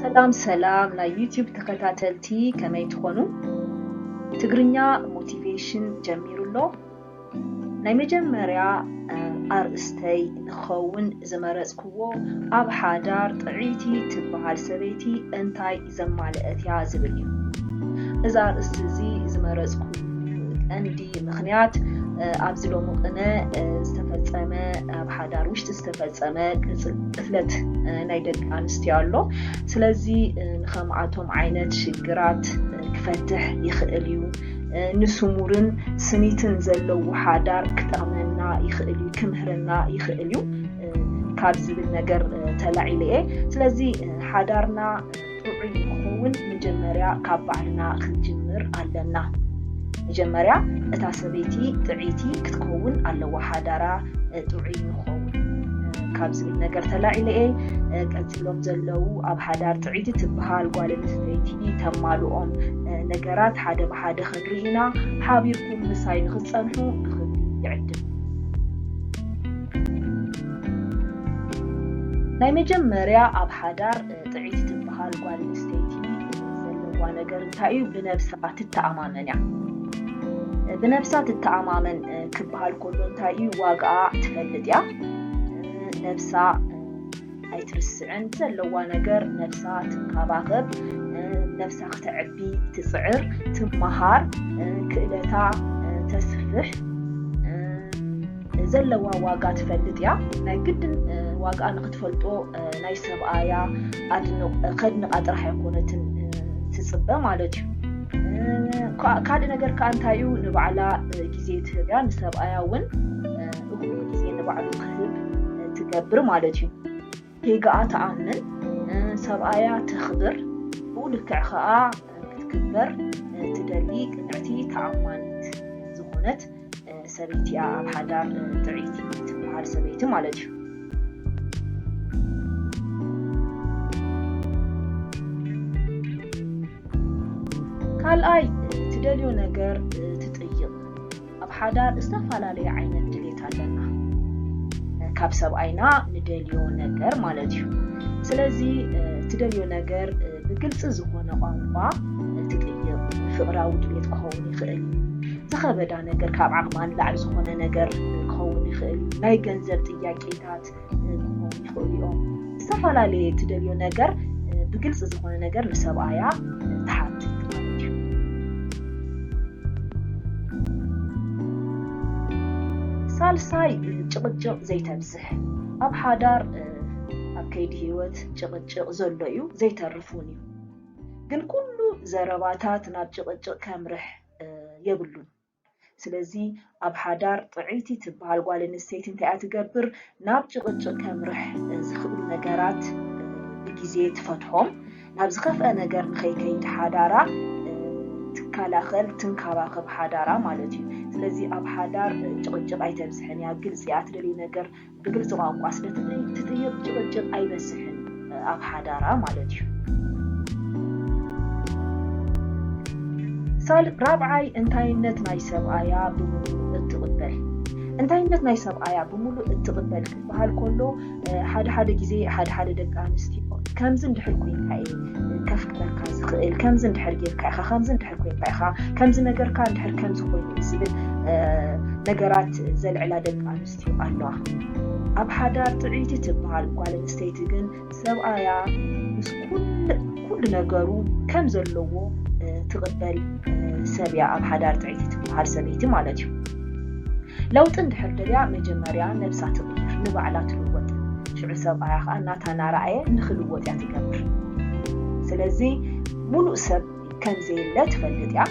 ሰላም ሰላም ናይ ዩቲዩብ ተኸታተልቲ፣ ከመይ ትኾኑ? ትግርኛ ሞቲቬሽን ጀሚሩ ኣሎ። ናይ መጀመርያ ኣርእስተይ ንኸውን ዝመረፅክዎ፣ ኣብ ሓዳር ጥዕይቲ ትበሃል ሰበይቲ እንታይ ዘማልአት እያ ዝብል እዩ። እዚ ኣርእስቲ እዚ ዝመረፅኩ ቀንዲ ምኽንያት ኣብዚ ሎሚ ቅነ ዝተፈፀመ፣ ኣብ ሓዳር ውሽጢ ዝተፈፀመ ቅጥፈት ናይ ደቂ ኣንስትዮ ኣሎ። ስለዚ ንከምኣቶም ዓይነት ሽግራት ክፈትሕ ይኽእል እዩ። ንስሙርን ስኒትን ዘለዎ ሓዳር ክጠቕመና ይኽእል እዩ፣ ክምህረና ይኽእል እዩ ካብ ዝብል ነገር ተላዒለ እየ። ስለዚ ሓዳርና ጥዑይ ንክኸውን መጀመርያ ካብ ባዕልና ክንጅምር ኣለና። መጀመርያ እታ ሰበይቲ ጥዕይቲ ክትከውን ኣለዋ፣ ሓዳራ ጥዑይ ንክኸውን ካብ ዝብል ነገር ተላዒለ እየ። ቀፂሎም ዘለዉ ኣብ ሓዳር ጥዕይቲ ትበሃል ጓል ኣንስተይቲ ተማልኦም ነገራት ሓደ ብሓደ ክንርኢ ኢና። ሓቢርኩም ምሳይ ንክትፀንሑ ብክብሪ ይዕድም። ናይ መጀመርያ ኣብ ሓዳር ጥዕይቲ ትበሃል ጓል ኣንስተይቲ ዘለዋ ነገር እንታይ እዩ? ብነብሳ ትተኣማመን እያ። ብነብሳ ትተኣማመን ክበሃል ከሎ እንታይ እዩ? ዋጋኣ ትፈልጥ እያ። ነብሳ ኣይትርስዕን። ዘለዋ ነገር ነብሳ ትንከባኸብ፣ ነብሳ ክተዕቢ ትፅዕር፣ ትመሃር፣ ክእለታ ተስፍሕ፣ ዘለዋ ዋጋ ትፈልጥ እያ። ናይ ግድን ዋጋ ንክትፈልጦ ናይ ሰብኣያ ኣድንቕ-፣ ከድንቓ ጥራሕ ኣይኮነትን ትፅበ ማለት እዩ። እ፣ ካ-፣ ካልእ ነገር ከኣ እንታይ እዩ? ንባዕላ እ፣ ግዜ ትህብ እያ። ንሰብኣያ እውን እ፣ እኩል ግዜ ንባዕሉ ክህብ እ፣ ትገብር ማለት እዩ። ጌጋኣ ትኣምን፣ እ፣ ሰብኣያ ተኽብር፣ ብኡ ልክዕ ከኣ እ፣ ክትክበር እ፣ ትደሊ ቅንዕቲ ተኣማኒት ዝኾነት እ፣ ሰበይቲ እያ ኣብ ሓዳር እ፣ ጥዕይቲ ትበሃል ሰበይቲ ማለት እዩ። ካልኣይ እ፣ ትደልዮ ነገር እ፣ ትጥይቕ። ኣብ ሓዳር ዝተፈላለየ ዓይነት ድሌት ኣለና። ካብ ሰብኣይና ንደልዮ ነገር ማለት እዩ። ስለዚ እ፣ ትደልዮ ነገር እ፣ ብግልፂ ዝኾነ ቋንቋ እ፣ ትጥይቕ። ፍቕራዊ ድሌት ክኸውን ይኽእል እዩ። ዝኸበዳ ነገር፣ ካብ ዓቕማ ንላዕሊ ዝኾነ ነገር እ፣ ክኸውን ይኽእል እዩ። ናይ ገንዘብ ጥያቄታት እ፣ ክኾኑ ይኽእሉ እዮም። ዝተፈላለየ ትደልዮ ነገር እ፣ ብግልፂ ዝኾነ ነገር ንሰብኣያ እ፣ ትሓትት ማለት እዩ። ሳልሳይ እ፣ ጭቕጭቕ ዘይተብዝሕ። ኣብ ሓዳር እ፣ ኣብ ከይዲ ህይወት ጭቕጭቕ ዘሎ እዩ፣ ዘይተርፍ እውን እዩ። ግን ኩሉ ዘረባታት ናብ ጭቕጭቕ ከምርሕ እ፣ የብሉን። ስለዚ ኣብ ሓዳር ጥዕይቲ ትበሃል ጓል ኣንስተይቲ እንታይ እያ ትገብር? ናብ ጭቕጭቕ ከምርሕ እ፣ ዝኽእሉ ነገራት እ፣ ብግዜ ትፈትሖም። ናብ ዝኸፍአ ነገር ንኸይከይድ ሓዳራ እ፣ ትከላኸል፣ ትንከባኸብ ሓዳራ ማለት እዩ። ስለዚ ኣብ ሓዳር እ፣ ጭቕጭቕ ኣይተብዝሕን እያ፣ ግልፂ እያ፣ ትደልዩ ነገር ብግልፂ ቋንቋ ስለ ትጥይ-፣ ትጥይቕ ጭቕጭቕ ኣይበዝሕን እ፣ ኣብ ሓዳራ ማለት እዩ። ሳል-፣ ራብዓይ፣ እንታይነት ናይ ሰብኣያ ብምሉእ እትቕበል። እንታይነት ናይ ሰብኣያ ብምሉእ እትቕበል ክበሃል ከሎ እ፣ ሓደ ሓደ ግዜ ሓደ ሓደ ደቂ ኣንስትዮ ከምዚ እንድሕር ኮይንካ እየ ከፍቅረካ ዝኽእል፣ ከምዚ እንድሕር ጌርካ ኢኻ፣ ከምዚ እንድሕር ኮይንካ ኢኻ፣ ከምዚ ነገርካ እንድሕር ከምዚ ኮይኑ እዩ ዝብል እ፣ ነገራት ዘልዕላ ደቂ ኣንስትዮ ኣለዋ። ኣብ ሓዳር ጥዕይቲ ትበሃል ጓል ኣንስተይቲ ግን ሰብኣያ ምስ ኩሉ፣ ኩሉ ነገሩ ከም ዘለዎ እ፣ ትቕበል እ፣ ሰብ እያ ኣብ ሓዳር ጥዕይቲ ትበሃል ሰበይቲ ማለት እዩ። ለውጢ እንድሕር ደልያ መጀመርያ ነብሳ ትቕይር፣ ንባዕላ ትልወጥ። ሽዑ ሰብኣያ ኸዓ ናታ እናረኣየ ንኽልወጥ እያ ትገብር። ስለዚ ሙሉእ ሰብ ከም ዘየለ ትፈልጥ እያ።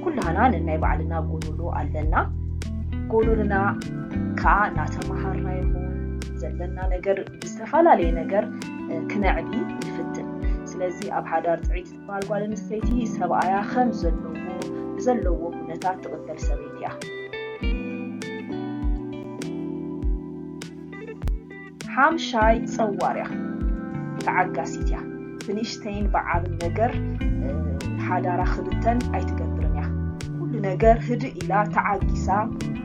ኩላህና ነናይ ባዕልና ጎዶሎ ኣለና። ጎዶሎና ከዓ እናተምሃርና ይኹን ዘለና ነገር ብዝተፈላለየ ነገር እ፣ ክነዕቢ ንፍትን። ስለዚ ኣብ ሓዳር ጥዕይቲ ትበሃል ጓል ኣንስተይቲ ሰብኣያ ከም ዘለዎ ብዘለዎ ኩነታት ትቕበል ሰበይቲ እያ። ሓምሻይ ጸዋር እያ፣ ተዓጋሲት እያ። ብንእሽተይን ብዓብን ነገር እ፣ ሓዳራ ክብተን ኣይትገብርን እያ። ኩሉ ነገር ህድእ ኢላ ተዓጊሳ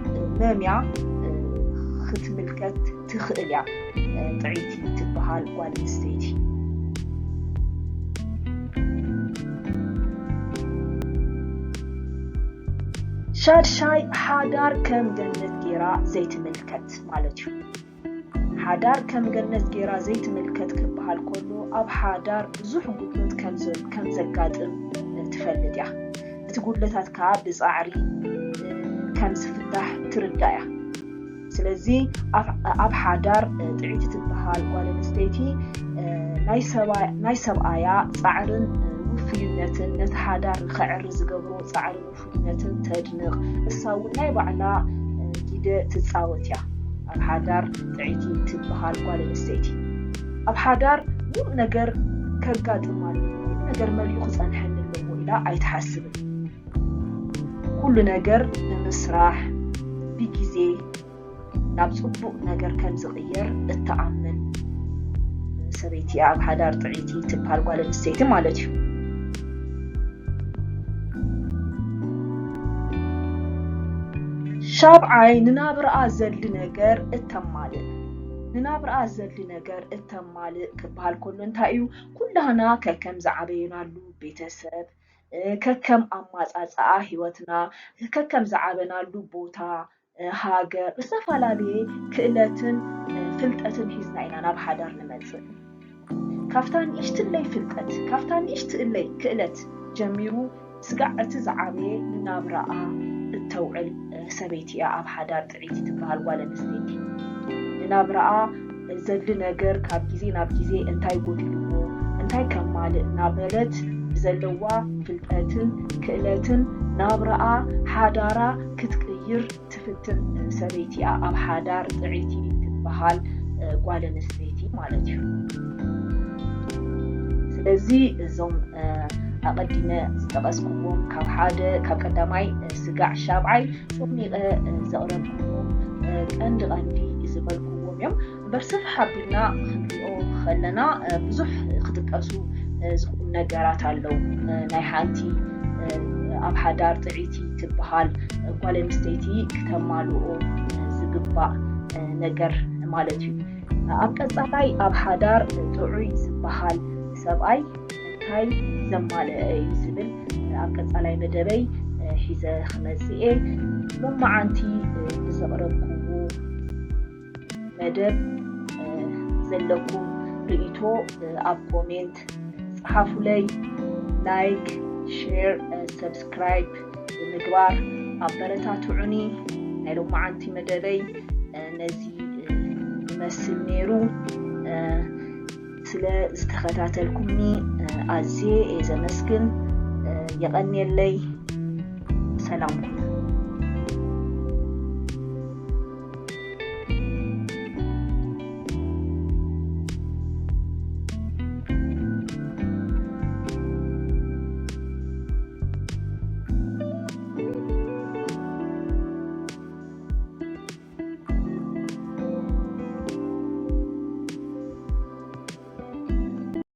እ፣ መምያ እ፣ ክትምልከት ትኽእል እያ እ፣ ጥዕይቲ ትበሃል ጓል ኣንስተይቲ። ሻድሻይ፣ ሓዳር ከም ገነት ጌራ ዘይትምልከት ማለት እዩ። ሓዳር ከም ገነት ጌራ ዘይትምልከት ክበሃል ከሎ፣ ኣብ ሓዳር ብዙሕ ጉድለት ከም ዘ-፣ ከም ዘጋጥም ትፈልጥ እያ። እቲ ጉድለታት ከዓ ብጻዕሪ ከም ዝፍታሕ ትርዳእ እያ። ስለዚ ኣብ፣ ኣብ ሓዳር ጥዕይቲ ትበሃል ጓል ኣንስተይቲ ናይ ሰባ-፣ ናይ ሰብኣያ ጻዕርን ውፍይነትን፣ ነቲ ሓዳር ንኸዕሪ ዝገብሮ ጻዕርን ውፍይነትን ተድንቕ። እሳ እውን ናይ ባዕላ ግደ ትጻወት እያ። ኣብ ሓዳር ጥዕይቲ ትበሃል ጓል ኣንስተይቲ ኣብ ሓዳር ሙሉእ ነገር ከጋጥም ኣለዎ፣ ሙሉእ ነገር መሊኡ ክጸንሐኒ ኣለዎ ኢላ ኣይትሓስብን። ኩሉ ነገር ብምስራሕ ብግዜ ናብ ጽቡቕ ነገር ከም ዝቕየር እትኣምን ሰበይቲ እያ ኣብ ሓዳር ጥዕይቲ ትበሃል ጓል ኣንስተይቲ ማለት እዩ። ሻብዓይ፣ ንናብርኣ ዘድሊ ነገር እተማልእ። ንናብርኣ ዘድሊ ነገር እተማልእ ክበሃል ከሎ እንታይ እዩ? ኩላህና ከከም ዝዓበየናሉ ቤተሰብ፣ እ፣ ከከም ኣማጻጽኣ ህይወትና፣ ከከም ዝዓበናሉ ቦታ፣ እ፣ ሃገር፣ ዝተፈላለየ ክእለትን፣ እ፣ ፍልጠትን ሒዝና ኢና ናብ ሓዳር ንመጽእ። ካብታ ንእሽትለይ ፍልጠት፣ ካብታ ንእሽትለይ ክእለት ጀሚሩ ስጋዕ እቲ ዝዓበየ ንናብራኣ እተውዕል፣ እ፣ ሰበይቲ እያ ኣብ ሓዳር ጥዕይቲ ትበሃል ጓል ኣንስተይቲ። ንናብራኣ ዘድሊ ነገር ካብ ግዜ ናብ ግዜ እንታይ ጎዲልዎ፣ እንታይ ከማልእ እናበለት ብዘለዋ ፍልጠትን ክእለትን ናብራኣ፣ ሓዳራ ክትቅይር ትፍትን ሰበይቲ እያ ኣብ ሓዳር ጥዕይቲ ትበሃል፣ እ፣ ጓል ኣንስተይቲ ማለት እዩ። ስለዚ እዞም፣ እ፣ ኣቐዲመ ዝጠቐስኩዎም ካብ ሓደ፣ ካብ ቀዳማይ፣ እ፣ ስጋዕ ሻብዓይ ጾሚቐ፣ እ፣ ዘቕረብኩዎም፣ እ፣ ቀንዲ ቀንዲ ዝበልኩዎም እዮም። እምበር ስፍሕ ኣቢልና ክንሪኦ ከለና፣ እ፣ ብዙሕ ክጥቀሱ፣ እ፣ ዝኽእሉ ነገራት ኣለዉ። እ፣ ናይ ሓንቲ፣ እ፣ ኣብ ሓዳር ጥዕይቲ ትበሃል ጓል ኣንስተይቲ ክተማልኦ፣ እ፣ ዝግባእ፣ እ፣ ነገር ማለት እዩ። ኣብ ቀጻላይ ኣብ ሓዳር ጥዑይ ዝበሃል ሰብኣይ እንታይ ዘማልአ እዩ ዝብል ኣብ ቀጻላይ መደበይ፣ እ፣ ሒዘ ክመጽእ እየ። ሎማዓንቲ፣ እ፣ ብዘቕረብኩዎ መደብ፣ እ፣ ዘለኩም ርእይቶ፣ እ፣ ኣብ ኮሜንት ጸሓፉለይ። ላይክ፣ ሼር፣ እ፣ ሰብስክራይብ ብምግባር ኣበረታትዑኒ። ናይ ሎማዓንቲ መደበይ፣ እ፣ ነዚ፣ እ፣ ይመስል ነይሩ። እ፣ ስለ ዝተኸታተልኩምኒ፣ እ፣ ኣዝየ እየ ዘመስግን። እ፣ የቐንየለይ። ሰላም ኩኑ።